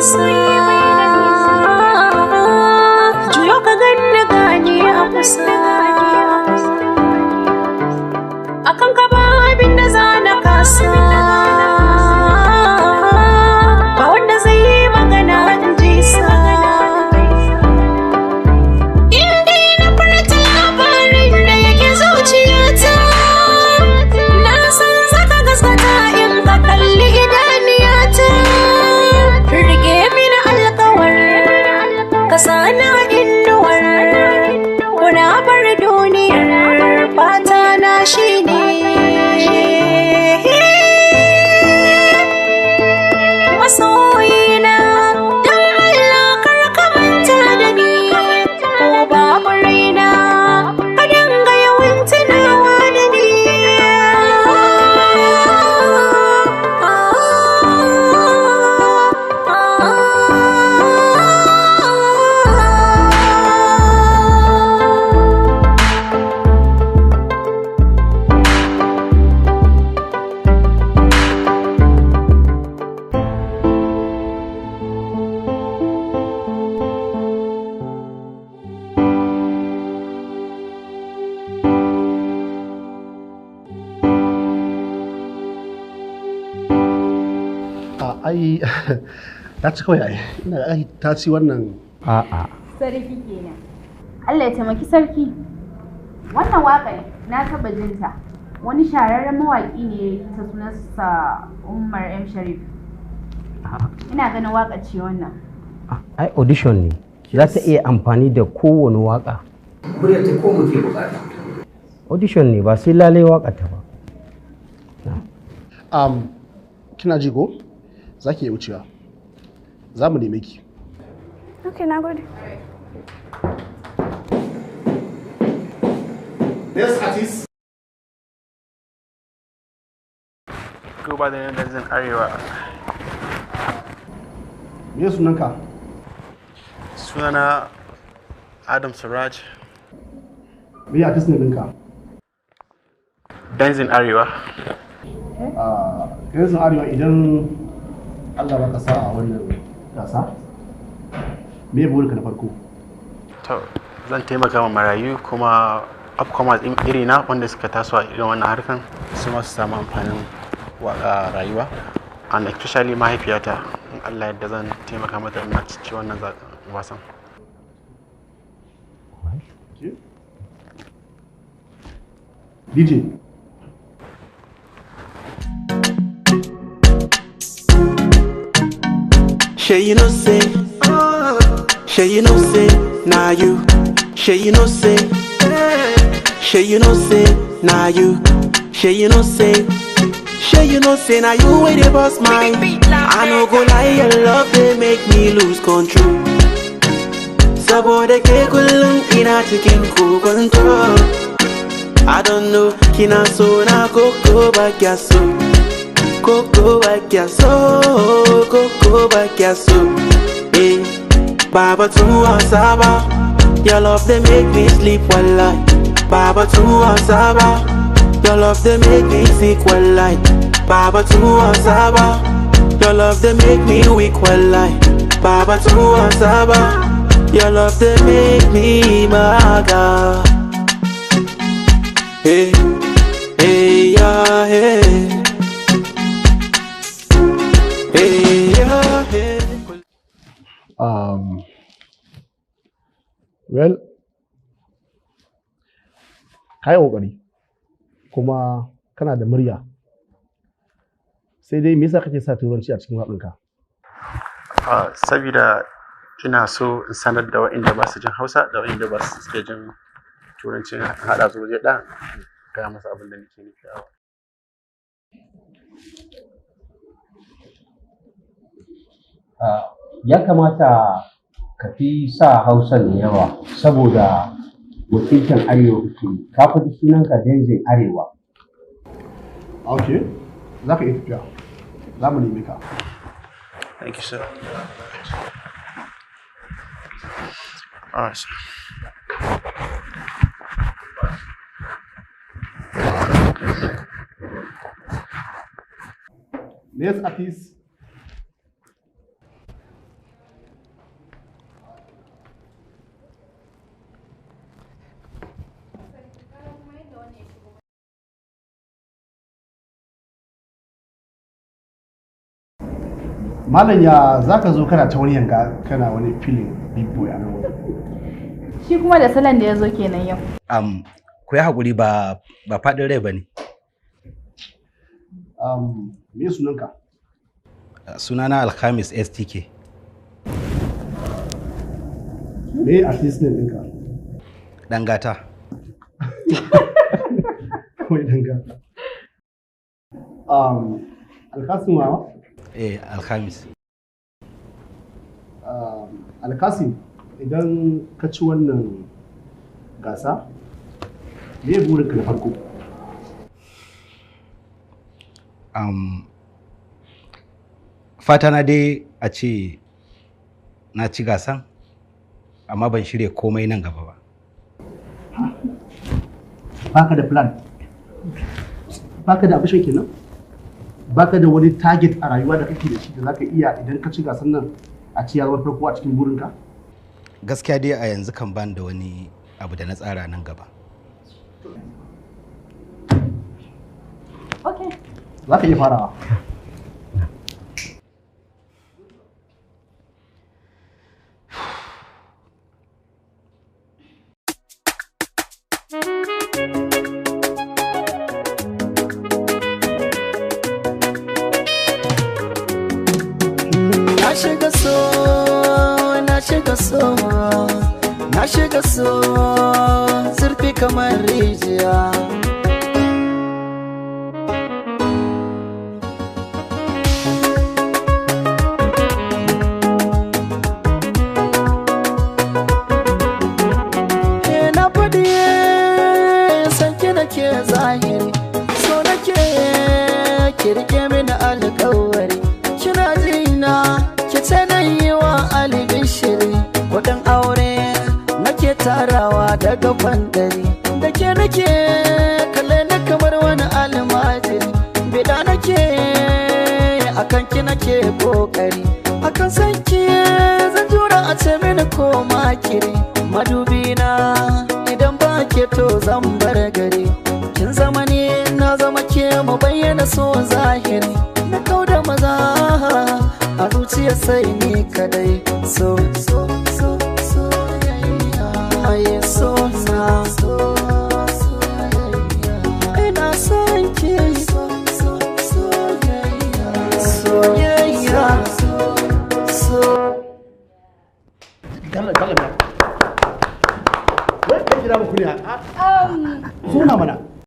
nisa. Juyo ka ganni gani a kusa. Akan ka ba abin da za na kasa. Ba wanda zai yi magana in ji sa. In dai na furta labarin da yake zuciyata, na san zaka gaskata in ka kalli idaniyata. Rike mini alkawar, ka sana inuwar, kuna bar duniyar, fata na shine. Masoyina, don Allah kar ka manta da ni, ko babu raina, ka dinga yawan tunawa da ni. A ai ta ci kawai, ai ina ga ai ta ci wannan. A'a. Sarki kenan. Allah ya taimaki sarki. Wannan waƙar na taɓa jinta. Wani shahararren mawaƙi ne ta sunansa Umar M. Sharif. Ina ganin waƙar ce wannan. Ai audition ne. Za ta iya amfani da kowane waka. Muryar ta ko muke bukata. Audition ne, ba sai lalai waka ta ba. Kina ji ko za ki iya wucewa, za mu neme ki. Ok, na gode. Next artist. Go by the name Denzin Arewa. Me sunanka? Sunana Adam Siraj. Me artist ne ɗinka? Denzin Arewa. Yanzu Arewa, idan Allah baka sa a wannan gasa, me burinka na farko? To, zan taimaka ma marayu kuma upcomers ɗin irina wanda suka taso a irin wannan harkan, su ma su samu amfanin waka rayuwa, and especially mahaifiyata. In Allah yadda zan taimaka mata in na ci wannan wasan. DJ. Shay, you know say, Shay, you know say, now you. Shay, you know say, Shay, you know say, now you. Shay, you know say, Shay, you know say, now you way the boss mine. I no go lie, your love they make me lose control. Saboda ke kullum ina cikin kokonto. I don't know, kina so na koko ba kya so. Koko ba kya so, koko ba kya so. Eh, Baba tu wasa ba, your love they make me sleep wallahi. Baba tu wasa ba, your love they make me sick wallahi. Baba tu wasa ba, your love they make me weak wallahi. Baba tu wasa ba, your love they make me maga. Hey, hey, yeah, hey. Hey, yeah, hey. Well, ka yi ƙoƙari kuma kana da murya, sai dai me yasa kake sa turanci a cikin waƙanka? Sabida ina so in sanar da waɗanda ba su jin Hausa da waɗanda ba su suke jin Turanci, in haɗa su waje ɗaya, in gaya musu abin da nake nufi a Ya kamata ka fi sa Hausan da yawa saboda wakiltan Arewa kake yi. Ka faɗi sunanka Denzin Arewa. Ok, za ka iya tafiya, za mu neme ka. Thank you, sir. All right, sir. Next artist. Malam, ya zaka zo kana ta wani yanga, kana wani feeling big boy a nan wurin? Shi kuma da salon da ya zo kenan yau. Ku yi haƙuri, ba faɗin rai ba ne. Me sunanka? Sunana Alhamis STK. Me artist name ɗinka? Ɗangata. Wai danga. Alkasim wawa? Eh, Alhamis. Alkasim, idan ka ci wannan gasa, me burinka na farko? Fata na dai a ce na ci gasan, amma ban shirya komai nan gaba ba. Baka da plan? Baka da abishin kenan? Baka da wani target a rayuwa da kake da shi da zaka iya idan ka ci gasan nan a ci ya zama farko a cikin burinka? Gaskiya dai a yanzu kan ban da wani abu da na tsara nan gaba. Okay. Za ka iya farawa. Na shiga so, na shiga so, na shiga so, zurfi kamar rijiya. Eh, na faɗi sanki nake zahiri, so nake ki rike mini alƙawari. Kina jina, ki ce na yi wa albishiri, kuɗin aure nake tarawa daga kwandari. Da ke nake kalle ni kamar wani almajiri, bida nake akan ki nake kokari. Akan san ki zan jura a ce mini ko makiri, madubi na idan ba ke to zan bar gari. Kin zama ni na zama ke, mu bayyana so zahiri. Na kauda maza a zuciya sai ni kadai. So so so so aye so na so ina son ki so so soyayya so. Kalla kalla. Wai kai gida muku ne a? Suna mana.